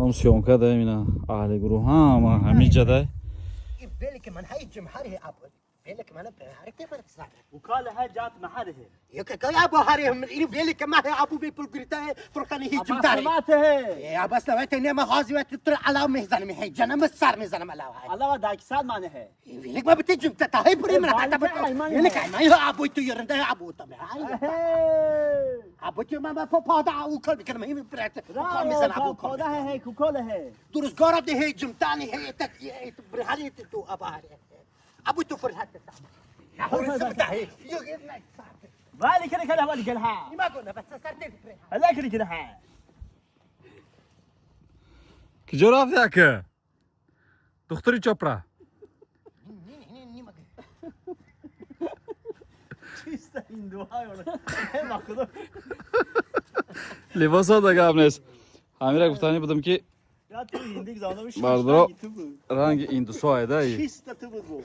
Там съёмка даем, ина аҳли гурӯҳ ҳама ҳамиҷадай. بالك من هاي جمهري ابو بالك من هاري كيف تصنع. وكالة هاي جات محلها. يك يا ابو هاري من إلي بالك ما هي ابو بيبل قريتا فرقاني هي جمتاري. سمعته. يا بس لو انت ما غازي وتطلع على مهزن مهي جنا مسار مزن ما لا هاي. الله داك سال معناها. لك ما بتجم تهي بري من حتى لك ما هي ابو تيرن ده ابو طبعا ابو تي ما ما فوق وكل كلمه هي برات مزن ابو كل. هذا هيك وكالة هي. درس قرد هي جمتاني هي تك برهالي تو ابو هاري ابو تفر حتى هو سبتها هي. بالي كده كده بالي قالها. ما قلنا بس صارت. هلا كده كده ها. Киҷо рафти, ака? Духтари чопра. چیست این دوهای ما خدا. Либосода гап нест. Ҳамира гуфтанӣ будам, ки یا تو هندی زانو. Бардоро, ранги индусо айда. چیست تو بود.